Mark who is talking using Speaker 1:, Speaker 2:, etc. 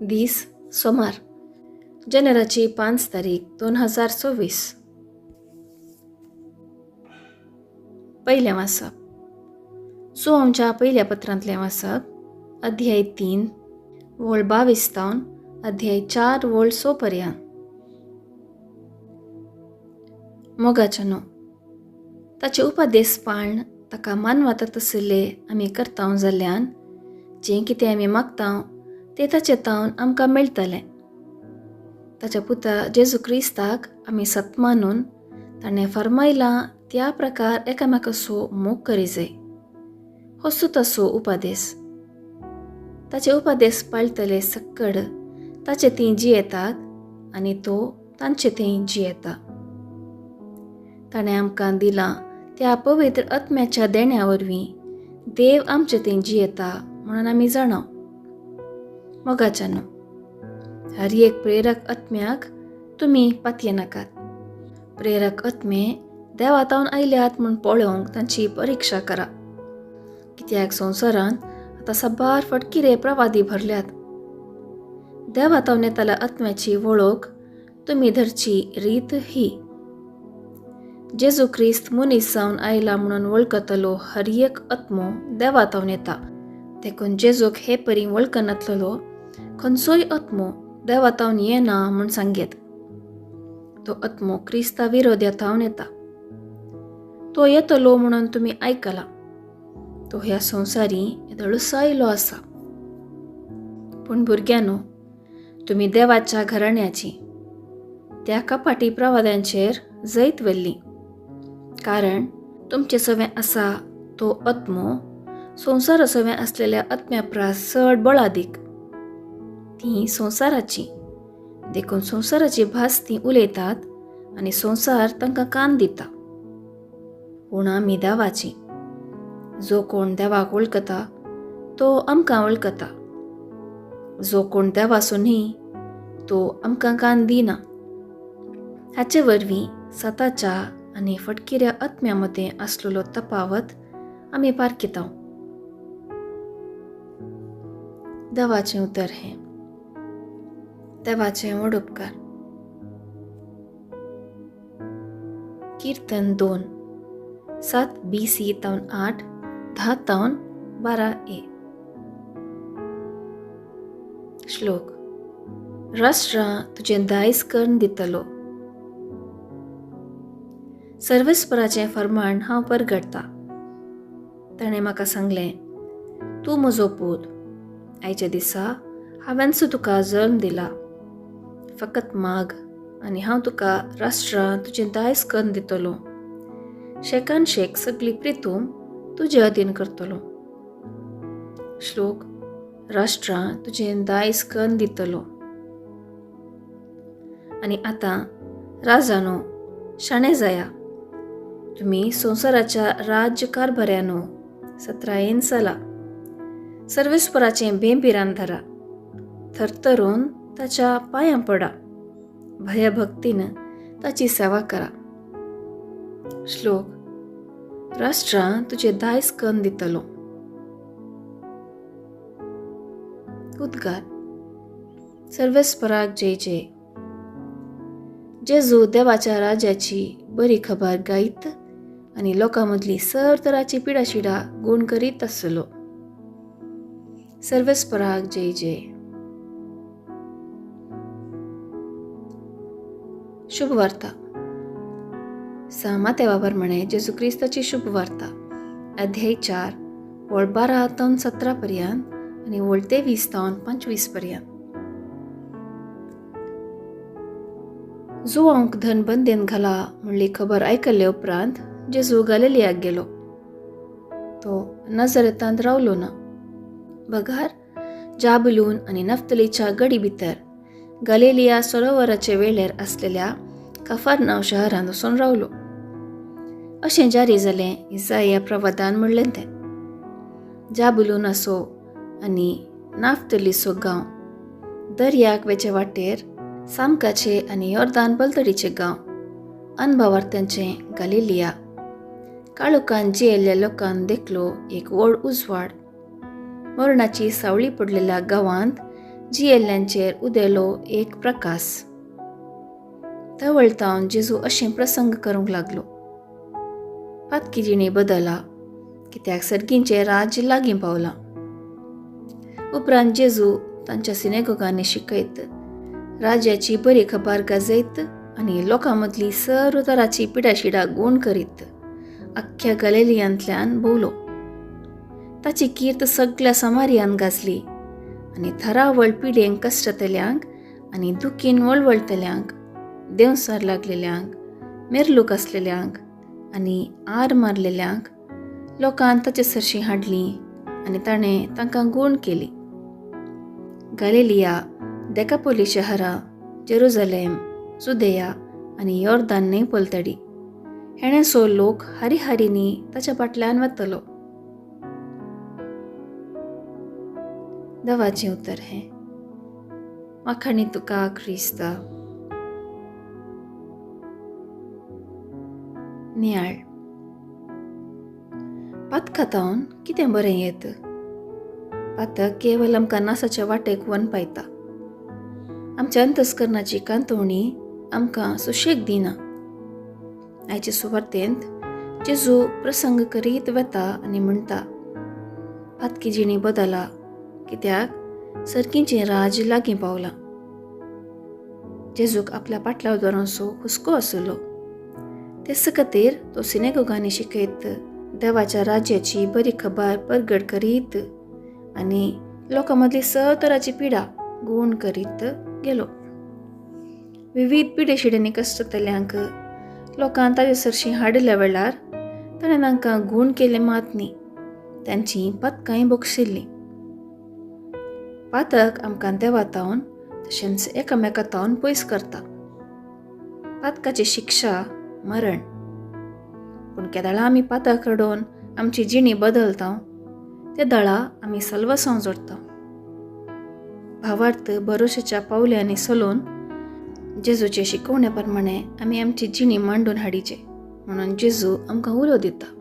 Speaker 1: दीस सोमार, जानेराची 5 तारीख 2024. पयलें वाचप जुवांवच्या पयल्या पत्रांतलें वाचप, अध्याय 3 वळ 22 तावन अध्याय 4 वळ 6 पर्यंत. मोगाच्यानो, ताचे उपदेस पाळन ताका मानवता तसले आमी करता जाल्ल्यान जें कितें आमी मागता तें ताचे तावन आमकां मेळटलें. ताच्या पुता जेजू क्रिस्ताक आमी सत मानून ताणें फर्मायलां त्या प्रकार एकामेकाचो मोग करी जाय. होसो तसो उपदेस. ताचे उपदेस पाळटले सक्कड ताचे थंय जियेतात आनी तो तांचे थंय जियेता. ताणें आमकां दिलां त्या पवित्र आत्म्याच्या देण्या वरवीं देव आमचे थंय जियेता म्हणून आमी जाणा. मोगाच्यानो, हर एक प्रेरक आत्म्याक तुमी पातयेनाकात. प्रेरक आत्मे देवा तावन आयल्यात म्हूण पळोवंक तांची परिक्षा करा. कित्याक संवसारांत आतां साबार फटकिरे प्रवादी भरल्यात. देवा तावन येताल्या आत्म्याची वळख तुमी धरची रीत ही. जेजू क्रिस्त मनीस जावन आयला म्हणून वळखतलो हर एक आत्मो देवा तावन येता. देखून जेजूक हे परी वळखनातलेलो खंयचोय आत्मो देवा तावन येना म्हूण सांगयेत. तो आत्मो क्रिस्ता विरोध्या तावन येता. तो येतलो म्हणून तुमी आयकला. तो ह्या संवसारी येदोळसो आयलो आसा. पूण भुरग्यांनो, तुमी देवाच्या घराण्याची त्या कपाटी प्रवाद्यांचेर जैत व्हेल्ली, कारण तुमचे सवें आसा तो आत्मो संवसारा सवें आसलेल्या आत्म्या प्रास चड बळादीक. तीं संवसाराची, देखून संवसाराची भास तीं उलयतात आनी संवसार तांकां कान दिता. पूण आमी देवाची. जो कोण देवाक वळखता तो आमकां वळखता. जो कोण देवाचो न्ही तो आमकां कान दिना. हाचे वरवीं सताच्या आनी फटकिऱ्या आत्म्या मदें आसलेलो तपावत आमी पारखिता. देवाचें उतर हें. देवाचें व्हड उपकार. कीर्तन 2 7 BC तावन 8 10 तावन 12 ए. श्लोक. राष्ट्रां तुजें दायज करून दितलो. सर्वेस्पराचें फर्माण हांव परगटता. ताणें म्हाका सांगलें, तूं म्हजो पूत, आयच्या दिसा हांवेंच तुका जल्म दिला. फकत माग आनी हांव तुका राष्ट्रां तुजें दायज करून दितलो. शेकान शेक सगळी प्रितूम तुजे अधीन करतलो. श्लोक. राष्ट्रां तुजें दायज करून दितलो. आनी आतां राजानो, शाणे जाया. तुमी संवसाराच्या राज्य कारभाऱ्यानो सत्रायेन चला. सर्वेस्पराचें बेंबिरान धरा. थरथरून ताच्या पांयां पडा. भयभक्तीन ताची सेवा करा. श्लोक. राष्ट्रां तुजें दायज करून दितलो. उद्गार. सर्वेस्पराक जय जय. जेजू देवाच्या राज्याची बरी खबर गायत आनी लोकां मदली सर तराची पिडाशिडा गूण करीत आसलो. सर्वेस्पराक जय जय. शुभ वार्ता. मातेवा प्रमाणे जेजू क्रिस्ताची शुभ वार्ता, अध्याय 4 वळ 12 तावन 17 पर्यंत आनी वळ 23 तावन 25 पर्यंत. जुवांक धन बंदेन घाला म्हणली खबर आयकल्ले उपरांत जेजू गालिलियाक गेलो. तो नजरेतांत रावलो ना. बगार जाबलून आनी नफ्तलीच्या गडी भितर गालिलिया सरोवराचे वेळेर आसलेल्या कफरनाव शहरांत वचून रावलो. अशें जारी जालें इसाया प्रवादान म्हणलें तें. जाबलून असो आनी नाफ्तलीचो गांव दर्याक वेचे वाटेर सामकाचे आनी योर्दान पलतडीचे गांव अनभावार्थ्यांचे गालिलिया काळोखान जियेल्ल्या लोकांक देखलो एक व्हड उजवाड. मरणाची सावळी पडलेल्या गांवांत जियेल्ल्यांचेर उदेलो एक प्रकास. तवळतावन जेजू अशें प्रसंग करूंक लागलो. पातकी जिणी बदला, कित्याक सर्गींचें राज्य लागीं पावलां. उपरांत जेजू तांच्या सिनेगोगांनी शिकयत, राज्याची बरी खबर गाजयत आनी लोकां मदली सर्व तराची पिडाशिडा गूण करीत अख्ख्या गलेलियांतल्यान भोवलो. ताची कीर्त सगळ्या समारियान गाजली आनी थरावळ पिडेंक कश्टतल्यांक आनी दुखीन वळवळतल्यांक, देंवसार लागलेल्यांक, मेरलूक आसलेल्यांक आनी आर मारलेल्यांक लोकान ताचे सरशीं हाडलीं आनी ताणें तांकां गूण केली. गालेलिया, देकापोली शहरां, जेरुजलेम, जुदेया आनी योर्दान न्हंय पलतडी हेणें सो लोक हारी हारींनी ताच्या फाटल्यान वतलो. देवाचें उतर हें. वाखाणी तुका क्रिस्ता. नियाळ. पातकातावन कितें बरें येत? पातक केवल आमकां नासाच्या वाटेक वन पायता. आमच्या अंतस्करणाची कांतवणी आमकां सुशेग दिना. आयचे सुवार्तेंत जेजू प्रसंग करीत वता आनी म्हणटा, पातकी जिणी बदला, कित्याक सर्गीचें राज लागीं पावलां. जेजूक आपल्या पाटलावदारांचो हुस्को आसलो. तेच खातीर तो सिनेगोगांनी शिकयत, देवाच्या राज्याची बरी खबर परगट करीत आनी लोकां मदली स तराची पिडा गूण करीत गेलो. विविध पिडेशिडेंनी कश्टतल्यांक लोकान ताजे सरशीं हाडिल्ल्या वेळार ताणें तांकां गूण केले मात न्ही, तांचीं पातकांय बक्षिल्लीं. पातक आमकां देवातावन तशेंच एकामेकातावन पयस करता. पातकाची शिक्षा मरण. पूण केदळा आमी पातक रडोवन आमची जिणी बदलता ते दळा आमी सलवसांव जोडटा. भावार्थ भरोश्याच्या पावल्यांनी सलोवन जेजूचे शिकवणे प्रमाणे आमी आमची जिणी मांडून हाडीचे म्हणून जेजू आमकां उलो दिता.